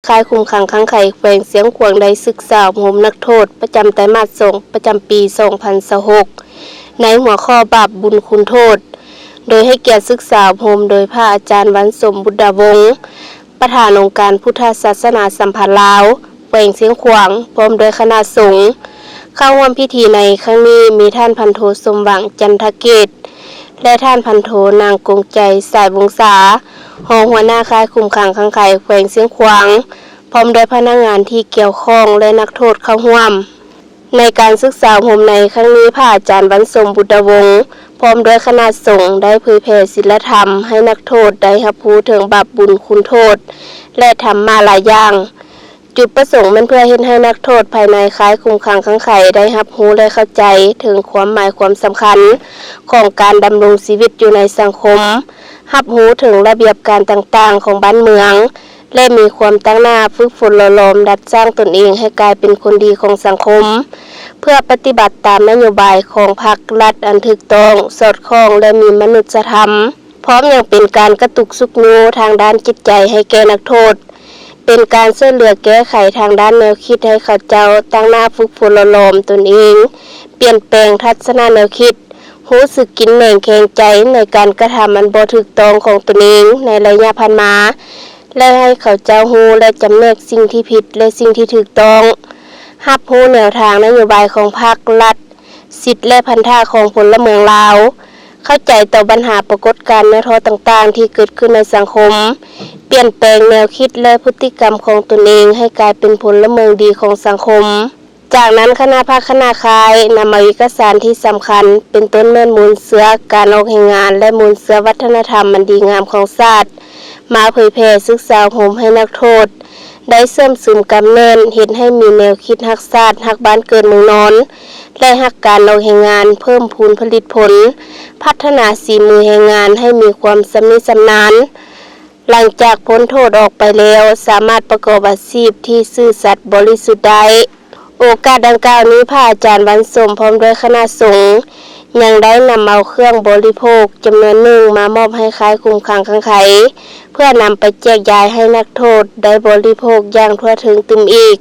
ຄ້າຍຄຸມຂັງຂັງໄຂແຂວງຊຽງຂວາງ ໄດ້ສຶກສາອົບຮົມນັກໂທດປະຈຳໄຕມາດສອງ ປະຈຳປີສອງພັນຊາວຫົກ ໃນຫົວຂໍ້ບາບບຸນຄຸນໂທດ ໂດຍໃຫ້ກຽດສຶກສາອົບຮົມໂດຍພະອາຈານ ວັນສົມ ບຸດດາວົງ ປະທານອົງການພຸດທະສາສະໜາສຳພັນລາວ ແຂວງຊຽງຂວາງ ພ້ອມດ້ວຍຄະນະສົງ. ເຂົ້າຮ່ວມພິທີໃນຄັ້ງນີ້ມີທ່ານພັນໂທ ສົມຫວັງ ຈັນທະເກດ ແລະ ທ່ານພັນໂທ ນາງກົງໃຈ ສາຍວົງສາ ຮອງຫົວໜ້າຄ້າຍຄຸມຂັງຂັງໄຂແຂວງຊຽງຂວາງ ພ້ອມດ້ວຍພະນັກງານທີ່ກ່ຽວຂ້ອງ ແລະ ນັກໂທດເຂົ້າຮ່ວມ. ໃນການສຶກສາອົບຮົມໃນຄັ້ງນີ້, ພະອາຈານ ວັນສົມ ບຸດດາວົງ ພ້ອມດ້ວຍຄະນະສົງ ໄດ້ເຜີຍແຜ່ສິນລະທຳໃຫ້ນັກໂທດໄດ້ຮັບຮູ້ເຖິງບາບບຸນຄຸນໂທດ ແລະ ທຳມະຫຼາຍຢ່າງ. ຈຸດປະສົງແມ່ນເພື່ອເຮັດໃຫ້ນັກໂທດພາຍໃນຄ້າຍຄຸມຂັງຂັງໄຂໄດ້ຮັບຮູ້ ແລະ ເຂົ້າໃຈເຖິງຄວາມໝາຍຄວາມສຳຄັນຂອງການດຳລົງຊີວິດຢູ່ໃນສັງຄົມ, ຮັບຮູ້ເຖິງລະບຽບການຕ່າງໆຂອງບ້ານເມືອງ ແລະ ມີຄວາມຕັ້ງໜ້າຝຶກຝົນຫຼໍ່ຫຼອມດັດສ້າງຕົນເອງໃຫ້ກາຍເປັນຄົນດີຂອງສັງຄົມ, ເພື່ອປະຕິບັດຕາມນະໂຍບາຍຂອງພັກລັດອັນຖືກຕ້ອງ, ສອດຄ່ອງ ແລະ ມີມະນຸດສະທຳ, ພ້ອມຍັງເປັນການກະຕຸກຊຸກຍູ້ທາງດ້ານຈິດໃຈໃຫ້ແກ່ນັກໂທດ, ເປັນການຊ່ວຍເຫຼືອແກ້ໄຂທາງດ້ານແນວຄິດໃຫ້ເຂົາເຈົ້າຕັ້ງໜ້າຝຶກຝົນຫຼໍ່ຫຼອມຕົນເອງ, ປ່ຽນແປງທັດສະນະແນວຄິດ, ຮູ້ສຶກກິນແໜງແຂງໃຈໃນການກະທຳອັນບໍ່ຖືກຕ້ອງຂອງຕົນເອງໃນໄລຍະຜ່ານມາ ແລະ ໃຫ້ເຂົາເຈົ້າຮູ້ ແລະ ຈຳແນກສິ່ງທີ່ຜິດ ແລະ ສິ່ງທີ່ຖືກຕ້ອງ, ຮັບຮູ້ແນວທາງນະໂຍບາຍຂອງພັກລັດ, ສິດ ແລະ ພັນທະຂອງພົນລະເມືອງລາວ, ເຂົ້າໃຈຕໍ່ບັນຫາປາກົດການແນວທໍ້ຕ່າງໆທີ່ເກີດຂຶ້ນໃນສັງຄົມ, ປ່ຽນແປງແນວຄິດ ແລະ ພຶດຕິກຳຂອງຕົນເອງໃຫ້ກາຍເປັນພົນລະເມືອງດີຂອງສັງຄົມ. ຈາກນັ້ນຄະນະພັກຄະນະຄ້າຍນຳເອົາເອກະສານທີ່ສຳຄັນ ເປັນຕົ້ນແມ່ນມູນເຊື້ອການອອກແຮງງານ ແລະ ມູນເຊື້ອວັດທະນະທຳອັນດີງາມຂອງຊາດ ມາເຜີຍແຜ່ສຶກສາອົບຮົມໃຫ້ນັກໂທດ ໄດ້ເຊື່ອມຊຶມກຳແໜ້ນ ເຮັດໃຫ້ມີແນວຄິດຮັກຊາດ, ຮັກບ້ານເກີດເມືອງນອນ ແລະ ຮັກການອອກແຮງງານ, ເພີ່ມພູນຜະລິດຜົນ, ພັດທະນາສີມືແຮງງານໃຫ້ມີຄວາມຊຳນິຊຳນານ, ຫຼັງຈາກພົ້ນໂທດອອກໄປແລ້ວ ສາມາດປະກອບອາຊີບທີ່ຊື່ສັດບໍລິສຸດໄດ້. ໂອກາດດັ່ງກ່າວນີ້ ພະອາຈານ ວັນສົມ ພ້ອມດ້ວຍຄະນະສົງ ຍັງໄດ້ນຳເອົາເຄື່ອງບໍລິໂພກຈຳນວນໜຶ່ງມາມອບໃຫ້ຄ້າຍຄຸມຂັງຂັງໄຂ ເພື່ອນຳໄປແຈກຢາຍໃຫ້ນັກໂທດໄດ້ບໍລິໂພກຢ່າງທົ່ວເຖິງຕື່ມອີກ.